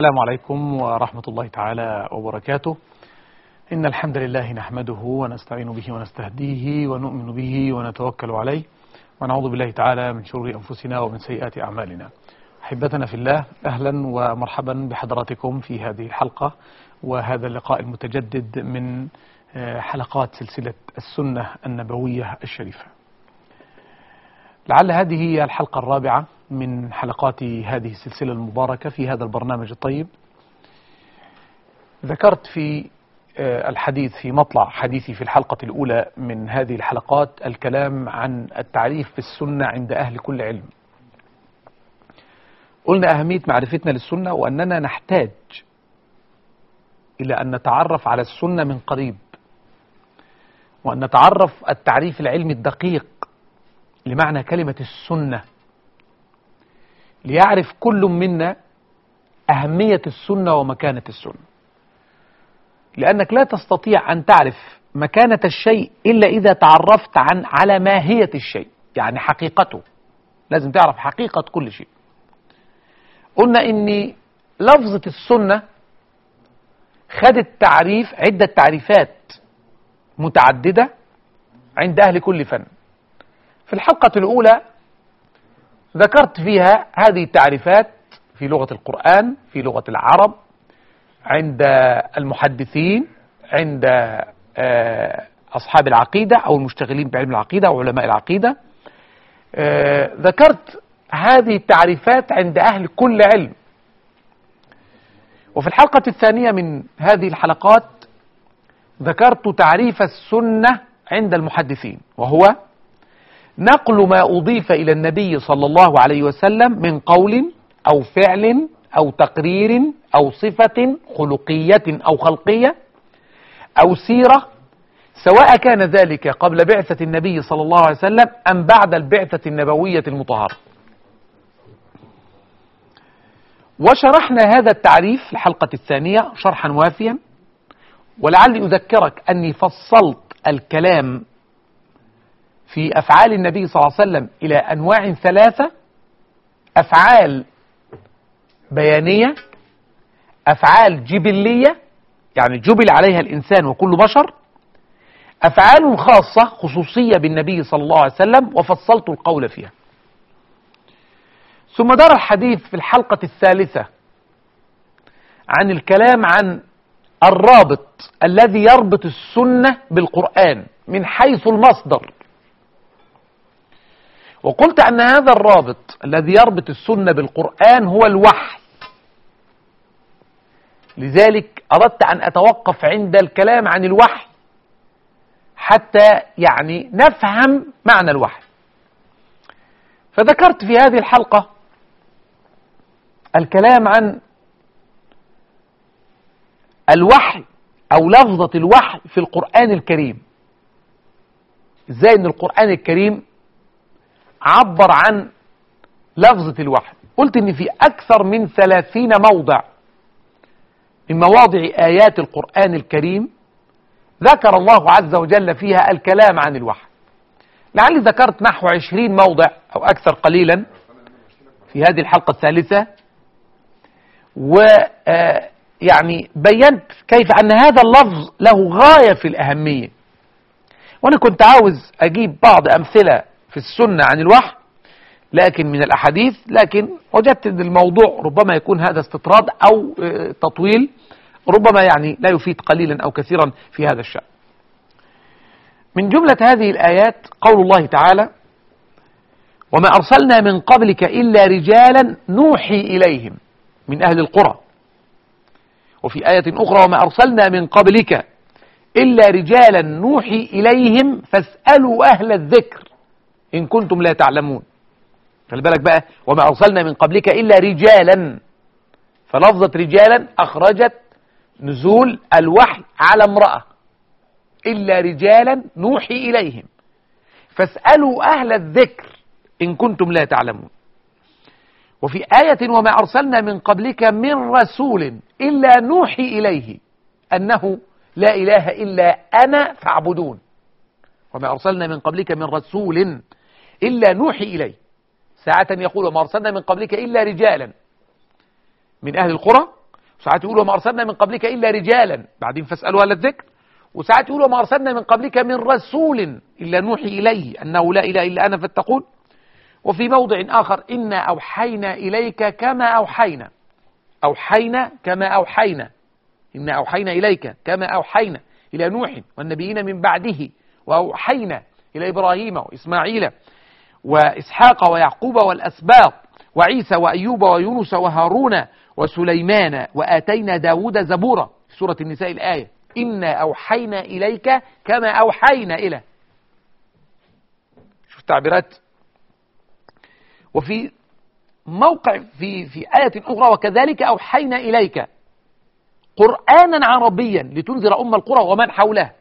السلام عليكم ورحمة الله تعالى وبركاته. إن الحمد لله نحمده ونستعين به ونستهديه ونؤمن به ونتوكل عليه، ونعوذ بالله تعالى من شرور أنفسنا ومن سيئات أعمالنا. أحبتنا في الله، أهلا ومرحبا بحضراتكم في هذه الحلقة وهذا اللقاء المتجدد من حلقات سلسلة السنة النبوية الشريفة. لعل هذه هي الحلقة الرابعة من حلقات هذه السلسلة المباركة في هذا البرنامج الطيب. ذكرت في الحديث في مطلع حديثي في الحلقة الأولى من هذه الحلقات الكلام عن التعريف بالسنة عند أهل كل علم. قلنا أهمية معرفتنا للسنة، وأننا نحتاج إلى أن نتعرف على السنة من قريب، وأن نتعرف التعريف العلمي الدقيق لمعنى كلمة السنة، ليعرف كل منا أهمية السنة ومكانة السنة. لأنك لا تستطيع أن تعرف مكانة الشيء إلا إذا تعرفت على ماهية الشيء، يعني حقيقته. لازم تعرف حقيقة كل شيء. قلنا إن لفظة السنة خدت تعريف، عدة تعريفات متعددة عند أهل كل فن. في الحلقة الأولى ذكرت فيها هذه التعريفات في لغة القرآن، في لغة العرب، عند المحدثين، عند أصحاب العقيدة أو المشتغلين بعلم العقيدة أو علماء العقيدة. ذكرت هذه التعريفات عند أهل كل علم. وفي الحلقة الثانية من هذه الحلقات ذكرت تعريف السنة عند المحدثين، وهو نقل ما أضيف إلى النبي صلى الله عليه وسلم من قول أو فعل أو تقرير أو صفة خلقية أو خلقية أو سيرة، سواء كان ذلك قبل بعثة النبي صلى الله عليه وسلم أم بعد البعثة النبوية المطهرة. وشرحنا هذا التعريف في الحلقة الثانية شرحا وافيا، ولعلي أذكرك أني فصلت الكلام في أفعال النبي صلى الله عليه وسلم إلى أنواع ثلاثة: أفعال بيانية، أفعال جبلية يعني جبل عليها الإنسان وكل بشر، أفعال خاصة خصوصية بالنبي صلى الله عليه وسلم، وفصلت القول فيها. ثم دار الحديث في الحلقة الثالثة عن الكلام عن الرابط الذي يربط السنة بالقرآن من حيث المصدر، وقلت أن هذا الرابط الذي يربط السنة بالقرآن هو الوحي. لذلك أردت أن أتوقف عند الكلام عن الوحي حتى يعني نفهم معنى الوحي. فذكرت في هذه الحلقة الكلام عن الوحي أو لفظة الوحي في القرآن الكريم، إزاي أن القرآن الكريم عبر عن لفظة الوحي. قلت إن في أكثر من 30 موضع من مواضع آيات القرآن الكريم ذكر الله عز وجل فيها الكلام عن الوحي. لعلي ذكرت نحو 20 موضع أو أكثر قليلا في هذه الحلقة الثالثة، ويعني بينت كيف أن هذا اللفظ له غاية في الأهمية. وأنا كنت عاوز أجيب بعض أمثلة في السنة عن الوحي لكن من الأحاديث، لكن وجدت أن الموضوع ربما يكون هذا استطراد أو تطويل، ربما يعني لا يفيد قليلا أو كثيرا في هذا الشأن. من جملة هذه الآيات قول الله تعالى: وما أرسلنا من قبلك إلا رجالا نوحي إليهم من أهل القرى. وفي آية أخرى: وما أرسلنا من قبلك إلا رجالا نوحي إليهم فاسألوا أهل الذكر إن كنتم لا تعلمون. خلي بالك بقى، وما أرسلنا من قبلك إلا رجالا، فلفظة رجالا أخرجت نزول الوحي على امرأة، إلا رجالا نوحي إليهم فاسألوا أهل الذكر إن كنتم لا تعلمون. وفي آية: وما أرسلنا من قبلك من رسول إلا نوحي إليه أنه لا إله إلا أنا فاعبدون. وما أرسلنا من قبلك من رسول إلا نوحي إليه. ساعة يقول وما أرسلنا من قبلك إلا رجالا من أهل القرى، ساعات يقول وما أرسلنا من قبلك إلا رجالا، بعدين فاسألوا أهل الذكر. وساعات يقول وما أرسلنا من قبلك من رسول إلا نوحي إليه أنه لا إله إلا أنا فاتقون. وفي موضع آخر إنا أوحينا إليك كما أوحينا، أوحينا كما أوحينا، إنا أوحينا إليك كما أوحينا إلى نوح والنبيين من بعده، وأوحينا إلى إبراهيم وإسماعيل وإسحاق ويعقوب والأسباط وعيسى وأيوب ويونس وهارون وسليمان وآتينا داود زبورا، في سورة النساء الآية. إنا أوحينا إليك كما أوحينا إلى. شوف تعبيرات. وفي موقع في آية أخرى وكذلك أوحينا إليك قرآنا عربيا لتنذر أم القرى ومن حولها.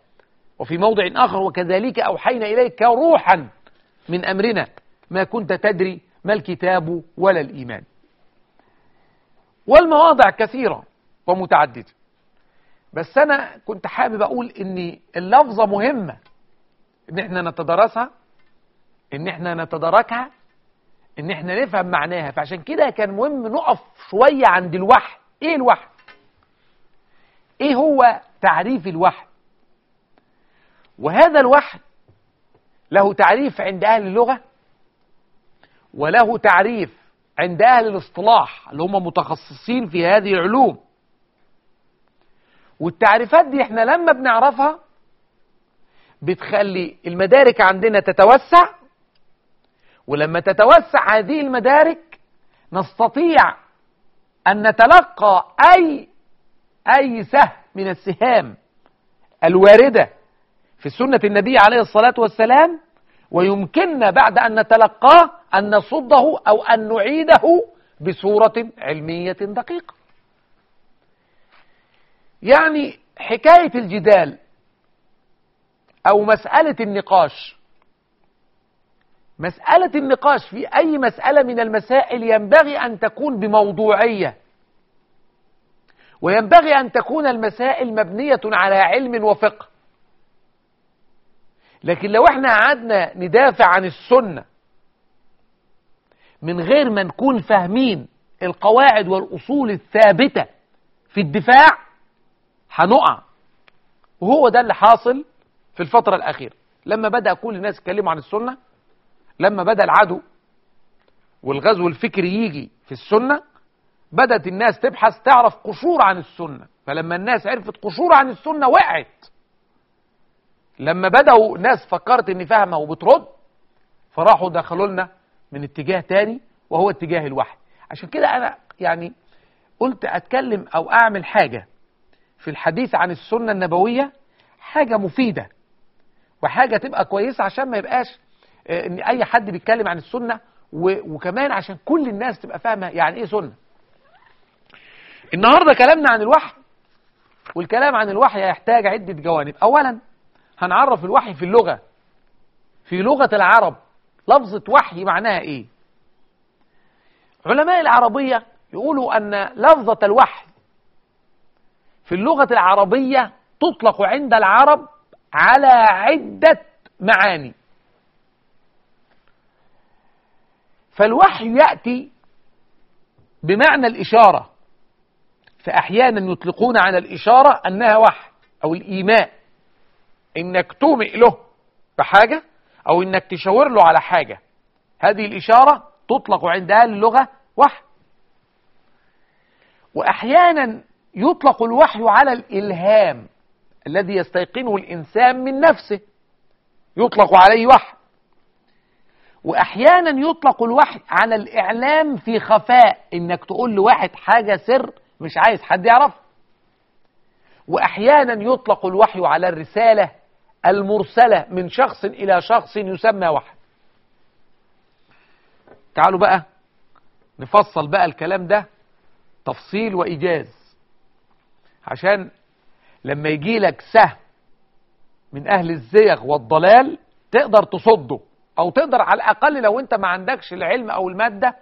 وفي موضع آخر وكذلك أوحينا إليك روحا من أمرنا ما كنت تدري ما الكتاب ولا الإيمان. والمواضع كثيرة ومتعددة، بس أنا كنت حابب أقول إن اللفظة مهمة، إن إحنا نتدارسها، إن إحنا نتداركها، إن إحنا نفهم معناها. فعشان كده كان مهم نقف شوية عند الوحي. إيه الوحي؟ إيه هو تعريف الوحي؟ وهذا الوحي له تعريف عند أهل اللغة، وله تعريف عند أهل الاصطلاح اللي هم متخصصين في هذه العلوم. والتعريفات دي احنا لما بنعرفها بتخلي المدارك عندنا تتوسع، ولما تتوسع هذه المدارك نستطيع أن نتلقى أي سهم من السهام الواردة في سنة النبي عليه الصلاة والسلام، ويمكننا بعد أن نتلقاه أن نصده أو أن نعيده بصورة علمية دقيقة. يعني حكاية الجدال أو مسألة النقاش، مسألة النقاش في أي مسألة من المسائل ينبغي أن تكون بموضوعية، وينبغي أن تكون المسائل مبنية على علم وفقه. لكن لو احنا قعدنا ندافع عن السنة من غير ما نكون فاهمين القواعد والأصول الثابتة في الدفاع هنقع. وهو ده اللي حاصل في الفترة الأخيرة، لما بدأ كل الناس يتكلموا عن السنة، لما بدأ العدو والغزو الفكري يجي في السنة، بدأت الناس تبحث تعرف قشور عن السنة. فلما الناس عرفت قشور عن السنة وقعت. لما بدأوا ناس فكرت ان فاهمة وبترد، فراحوا دخلوا لنا من اتجاه تاني وهو اتجاه الوحي. عشان كده انا يعني قلت اتكلم او اعمل حاجة في الحديث عن السنة النبوية، حاجة مفيدة وحاجة تبقى كويسة، عشان ما يبقاش ان اي حد بيتكلم عن السنة، وكمان عشان كل الناس تبقى فاهمة يعني ايه سنة. النهاردة كلامنا عن الوحي، والكلام عن الوحي يحتاج عدة جوانب. اولا هنعرف الوحي في اللغة، في لغة العرب لفظة وحي معناها ايه. علماء العربية يقولوا ان لفظة الوحي في اللغة العربية تطلق عند العرب على عدة معاني. فالوحي يأتي بمعنى الإشارة، فأحيانا يطلقون على الإشارة أنها وحي أو الإيماء، إنك تومئ له بحاجة أو إنك تشاور له على حاجة، هذه الإشارة تطلق عند أهل اللغة وحي. وأحيانا يطلق الوحي على الإلهام الذي يستيقنه الإنسان من نفسه، يطلق عليه وحي. وأحيانا يطلق الوحي على الإعلام في خفاء، إنك تقول لواحد حاجة سر مش عايز حد يعرفها. وأحيانا يطلق الوحي على الرسالة المرسلة من شخص إلى شخص يسمى وحي. تعالوا بقى نفصل بقى الكلام ده تفصيل وإيجاز، عشان لما يجي لك سهم من أهل الزيغ والضلال تقدر تصده، أو تقدر على الأقل لو أنت ما عندكش العلم أو المادة